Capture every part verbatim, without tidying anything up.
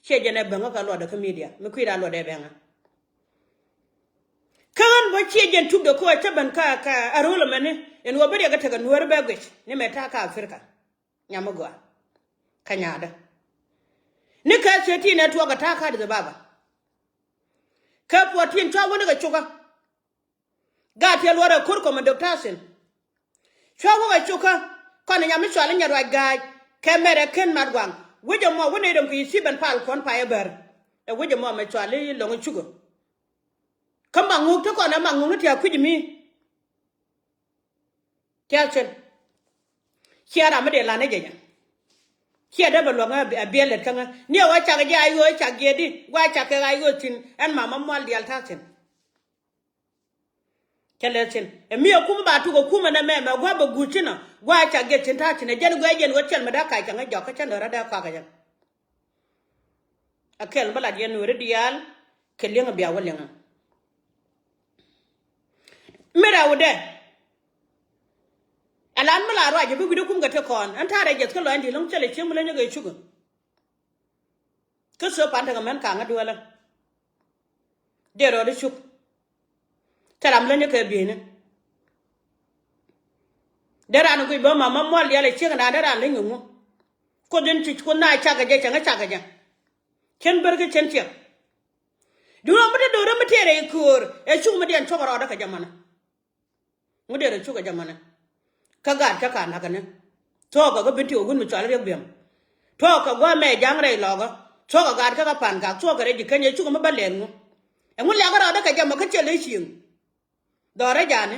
Ciɛ jɛn ɛ bäŋä kä luɔtdä kä media mi kui̱da luɔtdɛ bɛŋä. Kä ɣän bä ciɛ jɛn tukdɛ kä ɣä cä ben kä kä ɛ röl ɛmɛni. Ɛn ɣöö bä riɛk kä tekɛ nueeri bɛ guic ni mɛ ta̱a̱ kä Africa. Nyam mi gɔaa kä nyaatdä. Ni kɛ thirteen ɛ tuɔɔk ɛ ta̱a̱ kä Addis Ababa. Kɛ fourteen cua wä ni kɛ cukä. Gaat tiɛ luɔrɛ ko̱r kɔmɛ dok ta̱thi̱n. Cua wä kɛ cukä kɔn nyam mi cual inyɛ ruac ga̱a̱c kɛ mɛrɛ ken mat waŋ. Wecɛ mɔ wä nɛy rɛm kɛ yi ci ben pal kuɔn pay ɛ bär. Ɛ wecɛ mɔ mɛ cual iloŋ icukä. Kä maŋ ŋuk ti kɔn ɛ maŋ ŋuk ni tia̱a̱ kui̱c mi. Tia̱a̱ cin. Ciɛ ram mi dee lan ɛ jɛ jɛ. Ciɛ dee bɛ luɔ̱ŋ ɛ biɛl lɛt kä ŋä ni ɛ wä cak jɛ ay ɣöö cak jiɛ di gua cak kɛ ay ɣöö thi̱n ɛn mama mual diaal ta̱thi̱n. Cä lɛ thi̱n ɛ mi ɛ kum ba tuk ɛ kum ɛn ɛmɛ mɛ gua̱a̱ bɛ guuc thi̱n ɔ gua̱a̱ ca gɛt thi̱n ta̱a̱ thi̱n ɛ jɛn guɛ jɛn wä cɛl mi da̱a̱ kac kɛ ŋäc jɔk kä cä nöörä dee kɔak ɛ jɛn. Ɛ kɛl mi lat yɛn nöörä diaal kɛ li̱eŋ ɛ bia wä li̱eŋä. Mi rɛw dɛ. Ɛ lan mi la ruac ɛ bi wi̱cdä kum kɛ ti kɔn ɛn ta̱a̱ rɛy jɛth kä lɔ̱ny di̱i̱l ɣän cä lɛ cieŋ mi leny ɛ kɛ cuk. Kä thöp pan tekɛ män ka̱ŋä dueelä. Dee rɔɔdɛ cuk. Thil ram länyä kɛ bieyni. Dee raan guic bä mama mual diaal ɛ ciek naan dee raan läny kɛ ŋu. Kuoth in ci kuoth na cakɛ jɛ cäŋä cakɛ jɛ. Cien bär kä cien ciek. Duŋ rɔm mi te do̱rä mi tëë rɛy köör ɛ cuk mi diɛn cuɔk rɔɔdä kɛ jɛ mɔnä. Ŋu dee rɔ cukɛ jɛ mɔnɛ. Kä gaat kä ka nakä ni. Thuɔɔkɛ kä bin ti kɛ wun mi cual riɛk biɛm. Thuɔɔkɛ gua̱a̱mɛ ja̱ŋ rɛy lɔɔkä. Thuɔɔkɛ gaat kä kä pan gak thuɔɔkɛ rɛy ji̱ keny ɛ cukɛ mi bä lɛɛl ŋu. Ɛŋu liakä rɔɔdä kɛ jɛ mɔ kä cɛ ley cieŋ. Dhɔrä jani.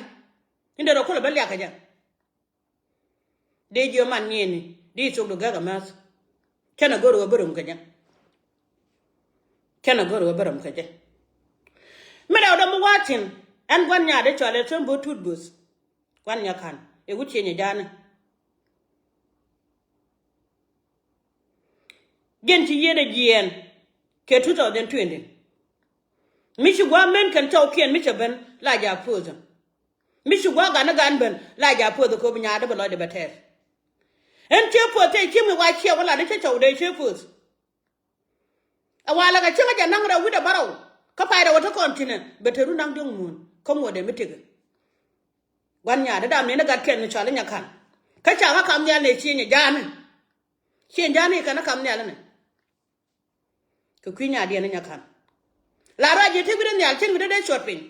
Indɛ rɔ kulɛ bä liakä jɛ. Dee jiɔ man nieni dee thok du gäk amäth. Kɛn a gör wä bä rom kɛ jɛ. Kɛn a gör wä bä rom kɛ jɛ. Mi rɛw dɛ mi wa̱a̱ thi̱n ɛn gua̱n nyaat dee cɔal ɛ thöm bo̱o̱ tut bo̱o̱th. Gua̱n nyakan ɛ wut cieny ɛ ja̱a̱nä. Jiɛn ci yieen ɛ jiɛɛn kɛ two thousand twenty. Mi ci gua̱a̱ men kɛn cɔwkiɛn mi cɛ ben la ja̱a̱ puɔth. Mi ci gua̱a̱ gan ɛ gan ben la ja̱a̱ puɔth ɛ köp nyaatdä bɛ lɔcdɛ bɛ tɛɛr. Ɛn cië puɔth tëë ci mi wa ciɛ wä latdä cä cɔwdɛ cië puɔth. Ɛ walɛ kɛ cieŋä jɛ naŋ rɛw wi̱cdɛ bärɔw kä pay rɛw ɛ te kɔn tinɛ bɛ te run naŋ diɔ̱ŋ muun kä ŋuɔ̱tdɛ mi tëkɛ. Gua̱n nyaatdä dam ni ni gat kɛn mi cɔal i̱ nyakan. Kä ca ɣä kam nhial ni cienyɛ ja̱a̱ni. Cienyɛ ja̱a̱ni kɛn ɣä kam nhial inɛ. Kɛ kui̱ nyaatdiɛn i̱ nyakan. La ruac ji̱ ti wi̱cdɛ nhial cin wi̱cdɛ dee cuɔt piny.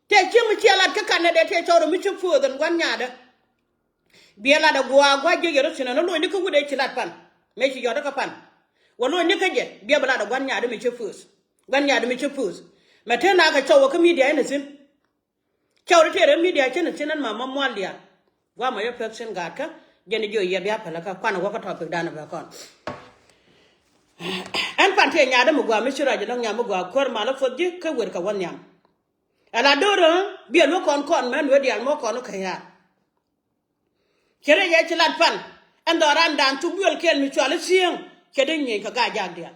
Tëë cieŋ mi ciɛ lat kä kanɛ dee tëë cɔr mi ci puɔth ɛn gua̱n nyaatdä. Biɛ lat ɛ gua̱a̱ gua̱a̱ jiɛc yɛ rɔ thi̱n ɛn ɣä lo̱cni kä wi̱cdɛ ci lat pan. Mëë ci yɔt kä pan. Wä lo̱cni kä jɛ biɛ bi lat ɛ gua̱n nyaatdä mi ci puɔth. Gua̱n nyaatdä mi ci puɔth. Mɛ te na kɛ cɔw wä kä midia in ɛ thi̱n. Cɔw ri tëë rɛ midia cin ɛ thi̱n ɛn ma ma mual diaal. Guamɔ yɛ pek thi̱n gaatkä jɛn jiɔ yɛ bia päläkä kuanɛ wä kä topic danɛ bɛ kɔn. Ɛn pan tëë nyaatdä mi gua̱a̱ mi ci ruac ɛlɔ̱ŋ nyaam mi gua̱a̱ kuäär mal ɛ puɔth ji̱ kä wer kɛ wä nhiam. Ala do̱rä biɛ luäk kɔn kɔn mɛn wee diaal mɔ kɔn kä yaar. Cɛ rɛy ɛ ci lat pan ɛn dhɔran dan thuk duel kɛɛl mi cual i̱ cieŋ. Cɛ dee nyieny kɛ gaa jaak diaal.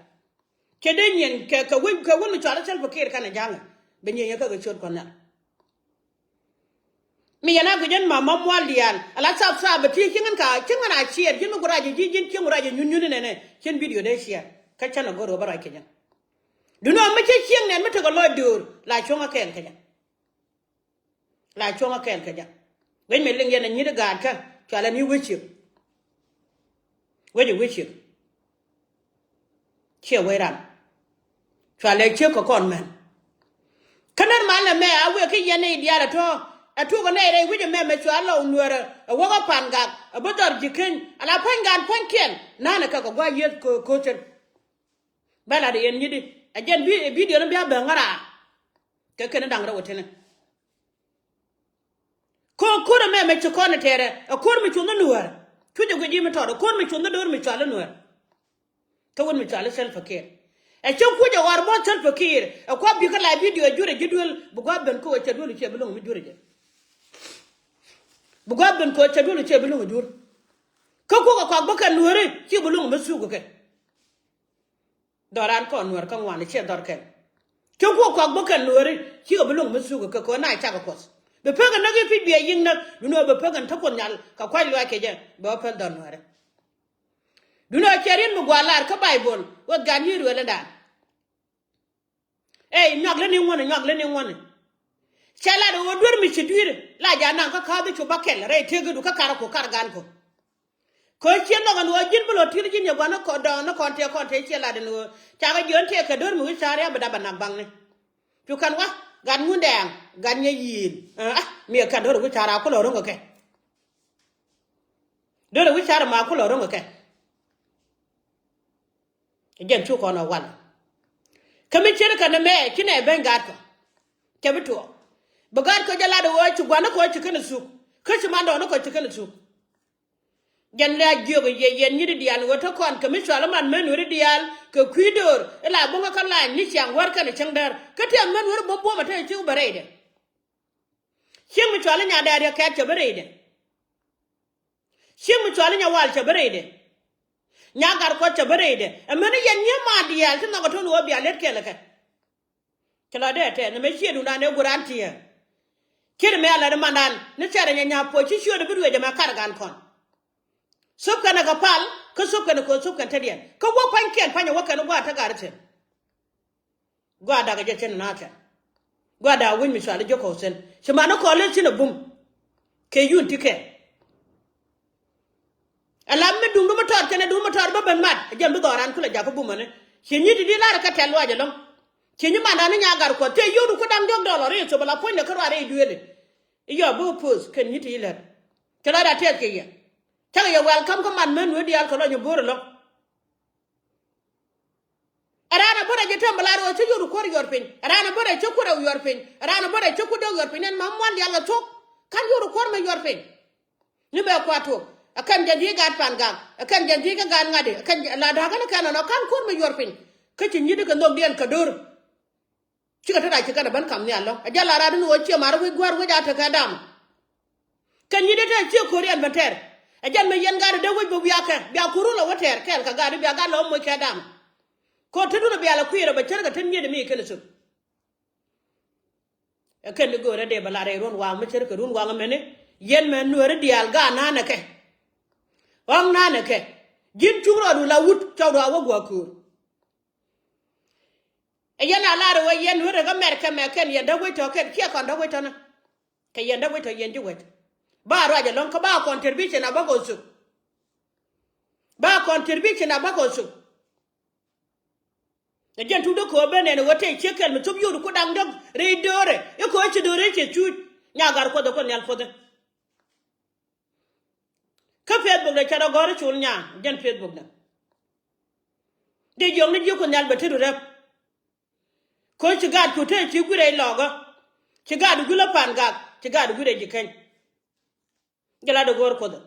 Cɛ dee nyieny kɛ kɛ wec kɛ wun mi cual i̱ Salva Kiir kanɛ ja̱ŋɛ. Bɛ nyieny ɛ kä kɛ ciöt kɔn nhial. Mi yɛn a guic ɛn ma ma mual diaal ala thap thap bɛ ti cieŋ ɛn ka cieŋ ɛn a ciɛɛr cieŋ mi ku ruac ji̱ ji̱n cieŋ ku ruac nyun nyun inɛnɛ. Cieŋ bidio dee ciɛɛr kä cän a go̱r wä bä ruac kɛ jɛ. Duundɛ ɣän mi cä cieŋ nɛn mi tekɛ lɔc döör la cuɔ̱ŋ a kɛɛl kɛ jɛ. La cuɔ̱ŋ a kɛɛl kɛ jɛ. Wec mi liŋ yɛn a nyi̱t i̱ gaatkä cual ɛn i̱ wec ciek. Wec i̱ wec ciek. Ciɛ wec ran. Cual ɛ ciek kɛ kɔn mɛn. Kä nɛr mal nɛ mɛ a wek kä yɛn nɛy diaal ɛ tɔ̱ ɛ tuk ɛ nɛy rɛy wi̱c ɛmɛ mɛ cual lɔw nueerä ɛ wäk ɛ pan gak ɛ bä dhɔr ji̱ keny ala pua̱ny gaat pua̱nykiɛn. Na̱a̱n ɛ kɛ kɛ gua̱c yieth ko̱ ko̱cän. Bɛ lat ɛ yɛn nyi̱t i̱ ɛ jɛn bi ɛ bidio ni bia bɛ ŋära. Kɛ kɛn da̱ŋ rɛw ɛ tini. Ko̱r ko̱r ɛmɛ mɛ ci kɔn ɛ tɛɛrɛ ɛ ko̱r mi cuɔ̱n ni nuäär. Cucɛ guic ji̱ mi tɔɔt ɛ ko̱r mi cuɔ̱n ni do̱r mi cual ni nuäär. Kä wun mi cual i̱ Salva Kiir ɛ cä kuc ɛ ɣɔr bä Salva Kiir ɛ kua̱ bikä la bidio ɛ jurɛ ji̱ duel bi gua̱ ben kä wä cɛ duel cɛ bi lo̱ŋ mi jurɛ jɛ. Bi gua̱ ben kä wä cɛ duel cɛ bi lo̱ŋ jur. Kä kuɔk ɛ kɔak bä kɛ nuääri ci bi lo̱ŋ mi thuk kɛ. Dhɔran kɔn nuɛr kä ŋuan ciɛ dhɔr kɛn. Cä kuɔk kɔak bä kɛn nuɛri cikɛ bi lo̱ŋ mi thuk kɛ kɔn na cakɛ kuɔth. Bi pek kɛ näk i̱ pi̱c biɛ yi̱ŋ näk duundɛ ɣöö bi pek kɛn te kuɔth nyal kɛ kuac luaac kɛ jɛ bɛ wä pɛl dhɔr nuɛri. Duundɛ ɣöö cɛ riet mi gua̱a̱r lar kä Baibol wä gan yi̱ ruël ëëdan. Ey, nyuak lätni ŋuɔ̱tni, nyuak lätni ŋuɔ̱tni. Cɛ lat ɣöö duer mi ci dui̱r la jɛ naŋ kä ka̱a̱th i̱ cu bä kɛl rɛy tëëkdu kä karä ku kar gan ku. Kɛ ɣöö ciɛ nhɔk ɛn ɣöö ji̱n bi lɔ ti̱l ji̱n yɛ gua̱n ni kɔn dɔɔŋ ni kɔn tëë kɔn tëë ciɛ lat ɛn ɣöö cakɛ jiön tëë kɛ do̱r mi wi̱c ca̱r ya bi dap ɛ naŋ baŋni. Cu kɛn wa gat ŋundɛ ɛŋ gat nyɛ yi̱i̱n. Ah, mi ɛ kɛn do̱r wi̱c ca̱r a kulɔ ro̱ŋ kɛ kɛ. Do̱r wi̱c ca̱r ma kulɔ ro̱ŋ kɛ kɛ. Jɛn cu kɔn ɛ wal. Kä mi cir kɛn ɛmɛ ci nɛ ben gat kɔ. Cɛ bi tuɔɔk. Bi gat kɔ jɛ lat ɛ ɣöö ci gua̱n ni kɔ ci kɛn ɛ thuk. Kä ci man dɔɔŋ ni kɔ ci kɛn ɛ thuk. Jɛn lɛ a jiök yɛ yɛn nyi̱t diaal ɣöö te kɔn kɛ mi cual i̱ man män weri diaal kɛ kui̱ döör ila buŋä kä lany ni ciaŋ wär kɛnɛ cäŋ däär kä tiɛm män weri buɔ̱m buɔ̱mɛ te ciek bä rɛydɛ. Cieŋ mi cual i̱ nya dɛɛr yɛ kɛɛt cɛ bä rɛydɛ. Cieŋ mi cual i̱ nya wal cɛ bä rɛydɛ. Nya gar kuɔth cɛ bä rɛydɛ ɛ män i̱ yɛn nyi̱ maan diaal ti nhɔk ɛ to̱n ɣöö bia lät kɛl ɛ kɛ. Cɛ lɔ dee tɛth ni mɛ ciɛ duundan ëë guran tiɛɛr. Ciet mɛ a lät mandan ni cɛrɛ nyɛ nya̱a̱ puɔc ci ciötdɛ bi ruëëc ɛmɛ kar gan kɔn. Thop kɛn ɛ kɛ pal kä thop kɛn ɛ kööth thop kɛn tetdiɛn kä wä pa̱nykiɛn pa̱nyɛ wä kɛn gua̱a̱r te gar thi̱n. Gua̱a̱r da̱k ɛ jɛ thi̱n ɛ na̱a̱ kɛn. Gua̱a̱r da̱k wi̱ny mi cual i̱ jiök kɔw thi̱n ci man ni kɔn leth thi̱n ɛ bum. Kɛ yun ti kɛn. Ala mi duŋdu mi tɔɔt kɛnɛ duŋdu mi tɔɔt bä ben mat. Ɛ jɛn bi dhɔran kulɛ jakä bumä ni. Ci nyi̱t di lar kä tɛl luac ɛlɔ̱ŋ. Ci nyi̱ mandan ni nya gar kuɔth tëë yio̱w du ku da̱ŋ diɔ̱k dɔlɔ ri thop ala puɔ̱nydɛ kä ruaar rɛy duëëli. I̱ yɔ bi wä poth kɛn nyi̱t ti ilɛt. Cɛ lɔcda tɛth kɛ yɛ. Cakɛ yɛ welcome kä man män wee diaal kɛ lɔny ɛ bo̱o̱r ɛlɔ̱ŋ. Ɛ raan ɛ bä rɛc ɛ tɛm bɛ lar ɣöö cä yot kuɔr yuɔr piny. Ɛ raan ɛ bä rɛc cä kuɔr ɛ yuɔr piny. Ɛ raan ɛ bä rɛc cä kuɔr dee yuɔr piny. Ɛn ma mual diaal kɛ thok. Ka̱n yot kuɔr mɛ yuɔr piny. Ni bɛ kuat tuɔk. Ɛ kɛn jɛn ji̱ gaat pan gak. Ɛ kɛn jɛn ji̱ kä gaat ŋa̱t di. Ɛ kɛn la da̱a̱k kɛn kɛn ɛnɔ ka̱n kuɔr mɛ yuɔr piny. Kä ci nyi̱t kɛ nhökdiɛn kɛ do̱r. Cikɛ te rac ci kɛn ɛ ben kam nhial lɔ̱ŋ. Ɛ jɛn la raat ni ɣöö ciɛ mar wec gua̱a̱r wec a tekɛ dam. Kɛn nyi̱t ɛ te ciɛ ko̱riɛn ben tɛɛr. Ɛ jɛn mi yɛn gaat ɛ dee wec bɛ wiakɛ bia ko̱r run lɔ wä tɛɛr kɛɛl kɛ gaat bia gaat lɔ moc kɛ dam. Ko̱r te dun ɛ bia lɛ kui̱rɛ bɛ cär kɛ te nyiet mi kɛn ɛ thöp. Ɛ kɛn ni go̱o̱rɛ dee bɛ la rɛy ruɔ̱n waŋ mi cär kɛ run waŋ ɛmɛni. Yɛn mɛ nuääri diaal gaat na̱a̱nɛ kɛ. Ɣɔ̱ŋ na̱a̱nɛ kɛ. Ji̱n cuŋ rɔɔdu la wut cɔwdu a wä gua̱a̱k ko̱o̱r. Ɛ yɛn a lar ɛ wee yɛn wee rɛ kä mɛr kɛ mɛ kɛn yɛn däk wec tɔ̱ kɛn ciɛ kɔn däk wec tɔ̱nä. Kɛ yɛn däk wec tɔ̱ yɛn ji̱ wec. Ba ruac ɛlɔ̱ŋ kä ba contribution a bä kɔ thuk. Ba contribution a bä kɔ thuk. Ɛ jɛn tuk däk kɛ ɣöö ben nɛn ɛ ɣöö tëë ciek kɛl mi thop yot ku da̱ŋ däk rɛy döörɛ i̱ kɛ ɣöö ci döörɛ i̱ ci cuuc. Nya gar kuɔth ɛ kuɔth nhial puɔthä. Kä Facebook dɛ ca rɔ gɔ̱r col nya jɛn Facebook dɛ. Dee jiɔkni jiök ku nhial bɛ te ru rɛp. Ko̱ ci gaat ku te ci guirɛ ilɔɔkä. Ci gaat guilä pan gak ci gaat guirɛ ji̱ keny. Jɛ lat dee gɔ̱r kuɔth.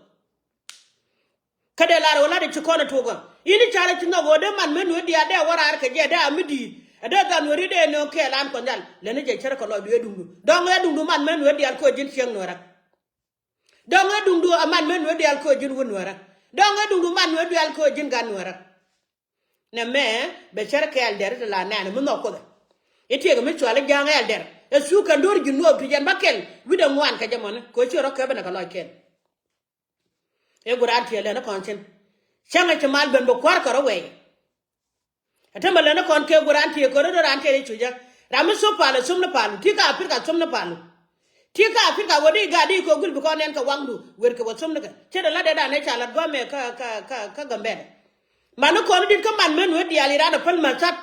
Kä dee lar ɣöö lat dee ci kɔn ɛ tukä. Ini carɛ ci nhɔk ɣöö dee man mɛ nuet diaal dee a wä raar kɛ jɛ dee a mi di̱i̱t. Ɛ dee dhan weri dee nööŋ kɛɛl an kuɔth nhial lɛni jɛ cär kɛ lɔcdu ɛ duŋdu. Dɔ̱ŋ ɛ duŋdu man mɛ nuet diaal ko̱ ji̱n cieŋ nuɛrä. Dɔ̱ŋ ɛ duŋdu a man mɛ nuet diaal ko̱ ji̱n wä nuɛrä. Dɔ̱ŋ ɛ duŋdu man nuet diaal ko̱ ji̱n gan nuɛrä. Nɛ mɛ bɛ cär kɛ ɛldɛr ti la nɛɛni mi nhɔk kuothɛ. I̱ tiɛɛk mi cual i̱ ja̱a̱ŋ ɛldɛr ɛ thuk kɛn do̱r ji̱ nuɔɔk ti jɛn bä kɛl wi̱cdɛ ŋuan kɛ jɛ mɔni kɛ ɣöö ci rɔ kɛ ben ɛ kɛ lɔc kɛl. I̱ guran tiɛɛl lɛn i̱ kɔn cin cäŋɛ ci mal ben bɛ kua̱r kɛ rɔ wɛy. Ɛ te mɛ lɛn i̱ kɔn kɛ guran tiɛɛl kɛ rɔ do̱r an tiɛɛl i̱ cucä. Ram mi thop pal ɛ thop ni pal ti ka Africa thop ni pal. Ti ka Africa wä di gat di kɛ gul bi kɔn nɛn kɛ waŋdu wer kɛ wä thop ni kɛ cɛ dɛ la dee dan ɛ ca lat guamɛ kä kä kä kä Gambɛlɛ. Man ni kɔn dit kä man män wee diaal iran a päl män tha̱t.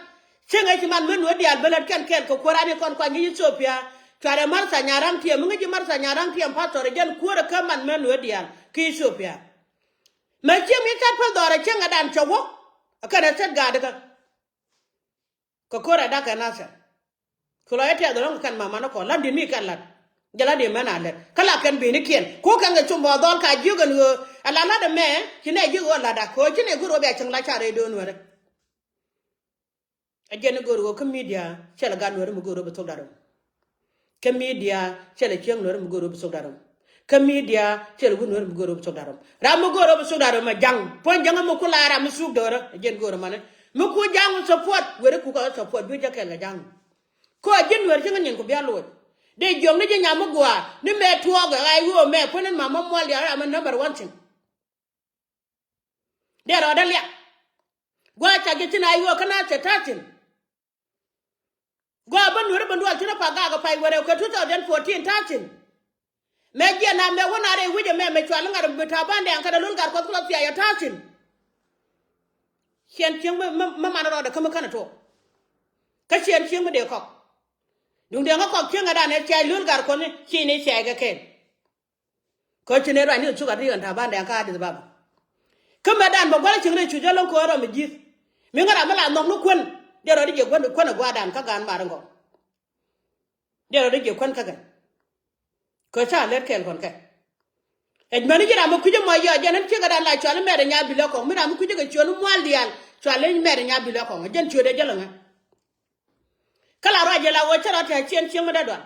Cieŋ ɛ ci man män wee diaal bä lät kɛn kɛɛl kɛ kuäär an i̱ kɔn kuany ji̱ Ethiopia. Cuarɛ Martha Nyaraŋ tiɛm mi ŋäc ji̱ Martha Nyaraŋ tiɛm pastor ɛ jɛn kuäärɛ kä man män wee diaal kä Ethiopia. Mɛ cieŋ mi tha̱t päl dhɔrɛ cieŋ ɛ dan cɛ wä. Ɛ kɛn ɛ thät gaatdä kä. Kɛ ko̱r ɛ dak kɛ Nasir. Kɛ lɔ yɛ tɛth ɛlɔ̱ŋ kɛ kɛn mamanä kɔn la̱t di̱t mi kɛn la̱t. Jɛ la̱t di̱t mɛn a lät kä la kɛn bi̱i̱ni kiɛn ko̱ kɛn kɛ com bɔ dhɔl ka jiök ɛn ɣöö ala la̱t ɛmɛ ci nɛ jiök ɣöö la̱t dak kɛ ɣöö ci nɛ go̱r ɣöö bia cieŋ la ca rɛy do̱n wärä. Ɛ jɛn i̱ go̱r ɣöö kä media cɛ lɛ gat nuɛri mi go̱r ɣöö bi thok dat ɣöö. Kä media cɛ lɛ cieŋ nuɛri mi go̱r ɣöö bi thok dat ɣöö. Kä media cɛ lɛ wut nuɛri mi go̱r ɣöö bi thok dat ɣöö. Ram mi go̱r ɣöö bi thok dat ɣöö mɛ ja̱ŋ puɔ̱ny ja̱ŋ mi ku la ram mi thuk do̱rä ɛ jɛn go̱r ɛmɛni. Mi ku ja̱ŋ support weri ku kɛ support duec jɛ kɛɛl kɛ ja̱ŋ. Kɔ ji̱n nuɛr cieŋ nyin ku bia luɔc. Dee jiɔkni ji̱ nyam mi gua̱a̱ ni mɛ tuɔɔkɛ ɣa̱c ɣöö mɛ puɔ̱n in ma mɔ mual diaal ram mi number one thing. Dee rɔɔdɛ liak. Gua̱a̱ ca ji̱ thi̱n a yuɔɔk kä na cɛ ta̱thi̱n. Gua̱a̱ bä nuɛri bä dual thi̱n a pa gaak a pay wärɛw kɛ two thousand fourteen ta̱thi̱n. Mɛ jiɛn na mɛ wä na rɛy wi̱c ɛmɛ mɛ cual ŋa̱r bi ta̱a̱ ban dɛŋ kä dee lul gat kuɔth kulɔ thiac a ta̱thi̱n. Ciɛn cieŋ mä, mä, mä man rɔɔdɛ kä mi känɛ tuɔɔk. Kä ciɛn cieŋ mi dee kɔk. Duŋ dee ŋä kɔk cieŋ ɛ dan ɛ ciac lul gat kuɔth ni ci ni ciac kɛ kɛn. Kä ci ni ruacni thuk a ti ɣän ta̱a̱ ban dɛŋ kä Addis Ababa. Kä mɛ dan bä gua̱l cieŋ rɛy cu jɛ lo̱ŋ kɛ ɣän rɔ mi ji̱th. Mi ŋä ram mi la nhɔk ni kuän. Dee rɔ di jiɛ kuän, kuän ɛ gua̱a̱ dan kä gaan mar ŋɔ. Dee rɔ di jiɛ kuän kä kɛ. Kɛ ca lɛt kɛɛl kɔn kɛ. Ɛ mäni ji̱ ram mi kui̱cä mɔ yɔ jɛn ɛn ciek ɛ dan la cual i̱ mɛt ɛ nya bilɛ kɔŋ. Mi ram mi kui̱cä kɛ ciöt i̱ mual diaal cual i̱ mɛt ɛ nya bilɛ kɔŋ. Ɛ jɛn ciöt ɛ jälɛ ŋä. Kä la ruac jɛ la wä cä rɔ tɛ̈ ciɛn cieŋ mi dee dual.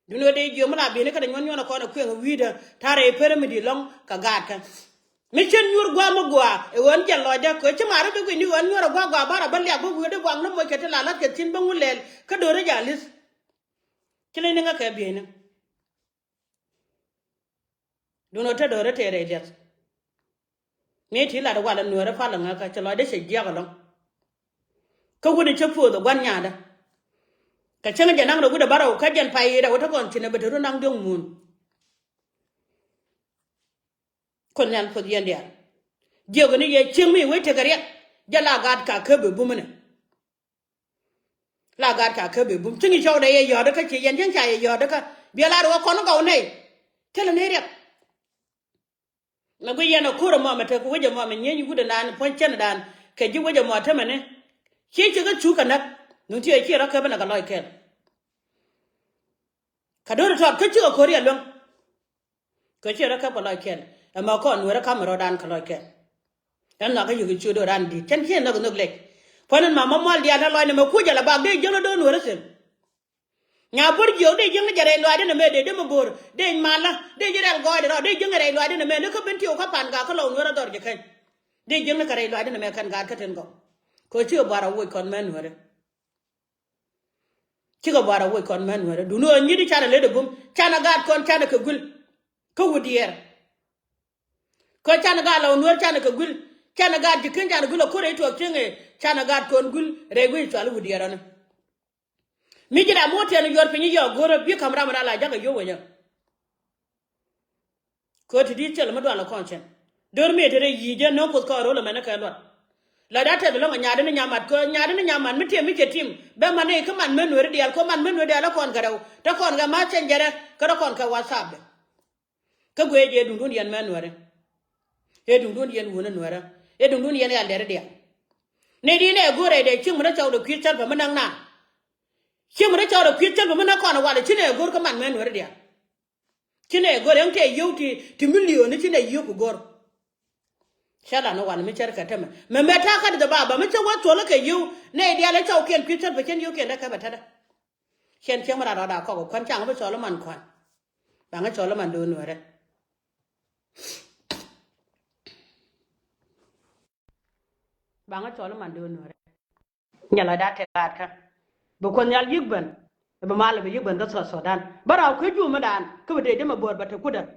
Duundɛ dee jiö mi la bi̱i̱ni kä dee nyuɔ̱n nyuɔ̱n ɛ kɔn ɛ kueŋ ɛ wi̱i̱dä ta̱rɛ ɛ perä mi di̱i̱t lɔ̱ŋ kɛ gaatkɛ. Mi cien nyuur gua̱a̱ mi gua̱a̱ ɛ ɣöö ni jɛn lɔcdä kɛ ci ma̱a̱ri bi gui̱cni ɣöö ni nyuur ɛ gua̱a̱ gua̱a̱ bar ɛ bä liak bä wi̱i̱dä buakni moc kɛ ti la la̱t kɛ thi̱n bä ŋun lɛl kä do̱ri ja̱ li̱th. Ci leny ni ŋäkɛ bieyni. Duundɛ te do̱ri tëë rɛy liath. Mi ti lat ɛ wal ɛ nueeri pal ɛ ŋäkä ci lɔcdä cɛ jiäk ɛlɔ̱ŋ. Kä wut ɛ cä puɔth ɛ gua̱n nyaatdä. Kɛ cäŋ jɛ naŋ rɛ wut ɛ bärɔw kä jɛn pay i̱ rɛw ɛ te kɔn thi̱n ɛ bɛ te run da̱ŋ diɔ̱ŋ muun. Kuoth Nhial puɔth yɛn diaal. Jiök ni yɛ cieŋ mi wec tekɛ riɛk. Jɛ la gaat ka kä bi bum inɛ. La gaat ka kä bi bum. Cieŋ i̱ cɔwdɛ yɛ yɔ̱ɔ̱dä kä ci yɛn cieŋ ca yɛ yɔ̱ɔ̱dä kä. Biɛ la ruɔ kɔn gɔw nɛy. Thilɛ ni riɛk. Mɛ guic yɛn a ko̱r ɛmɔ mɛ tek wec ɛmɔ mɛ nyieny wut ɛnan puɔ̱ny cɛn ɛdan. Kɛ ji̱ wec ɛmɔ tämɛ ni. Ci ci kä cuk kɛ näk. Nun ti ɛ ci rɔ käp ɛn ɛ kɛ lɔc kɛl. Kɛ do̱r tɔt kä cikɛ ko̱r yɛ luäŋ. Kɛ ci rɔ käp kɛ lɔc kɛl. Ɛmɛ kɔn nueerä ka̱m rɔɔdan kɛ lɔc kɛl. Ɛn nhɔakä yök i̱ ciö do̱ran di̱i̱t cɛn ciɛ nhɔk nhök lɛc. Puɔ̱n in ma ma mual diaal ɛ lɔcnɛ mɛ kuc ala bak dee jiäŋ ni do̱r nueerä thil. Nya bo̱r jiök dee jiäŋ ni jɛ rɛy lɔaacdä nɛ mɛ dee dee mi bo̱r dee malä dee ji̱ rɛl gɔɔydɛ rɔ dee jiäŋ ni rɛy lɔaacdä nɛ mɛ ni kä ben tiɛw kä pan gak kä lɔw nueerä dhɔr jɛ kɛn. Dee jiäŋ ni kɛ rɛy lɔaacdä nɛ mɛ kɛn gaat kä tin gɔk. Kɛ ci ɛ buar a woc kɔn mɛ nueerä. Cikɛ buar a woc kɔn mɛ nueerä duni ɣän nyit i̱ canɛ lät ɛ bum canɛ gaat kɔn canɛ kɛ guil. Kä wut diɛɛr. Kä canɛ gaat la wä nueer canɛ kɛ guil. Canɛ gaat ji̱ ken canɛ guil a ko̱r rɛy tuɔɔk cieŋ ɛ canɛ gaat kɔn guil rɛy wec cual i̱ wut diɛɛr ɔni. Mi ji̱ ram mi wä tiɛn i̱ yuɔr piny i̱ yɔɔk go̱rä bi ka̱m ram ɛ na la jakä yio̱w wecä. Kɛ ti di̱t thil mi dual ɛ kɔn cɛn. Do̱r mi te rɛy yi̱i̱ jɛ no̱o̱ŋ kuoth kɔɔr ro̱l ɛmɛn ni kɛ luɔt. La da tɛth lɔ̱ŋ ɛ nyaatdä ni nyamat kɛ nyaatdä ni nyamat mi tiɛm mi cɛ tim. Bɛ man ni kä man men nueeri diaal kɛ man men nueeri diaal ɛ kɔn kɛ rɛw. Te kɔn kɛ ma̱th cɛn jɛrɛ kä te kɔn kɛ WhatsApp dɛ. Kä guiɛ jɛ duŋdun yɛn mɛ nuɛrɛ. Ɛ duŋdun yɛn wunä nuɛrä. Ɛ duŋdun yɛn yal dɛrä diaal. Ni di nɛ go̱o̱rɛ dɛ cieŋ mi rɔ cɔw dɛ kui̱ thäl pɛ mi näk na. Cieŋ mi rɔ cɔw dɛ kui̱ thäl pɛ mi näk kɔn walɛ ci nɛ go̱o̱r kä man mɛ nuɛrä diaal. Ci nɛ go̱o̱r ɛŋ tɛ yio̱w ti ti milion ci nɛ yio̱w ku go̱o̱r. Cɛ lan walɛ mi cär kɛ tämɛ mɛ mɛ ta̱a̱ kä di dhɛ ba ba mi cä wä thuɔlä kɛ yio̱w nɛ diaal ɛ cɔw kiɛn kui̱ thäl pɛ cɛn yio̱w kiɛn dɛ kɛ bɛ tätdä. Cɛn cieŋ mi ran rɔɔda kɔk kuän caŋ bi cɔl man kuän. Baŋä cɔl man do̱n nuɛrɛ. Baŋä cɔl man do̱n nuɛrɛ. Nyɛ lɔcda tɛk gaat kä. Bi kuɔth nhial yi̱k ben. Bi mal bi yi̱k ben kä South Sudan bä raw kä jum mi daan kä bi dee dee mɛ buɔr bɛ te kudä.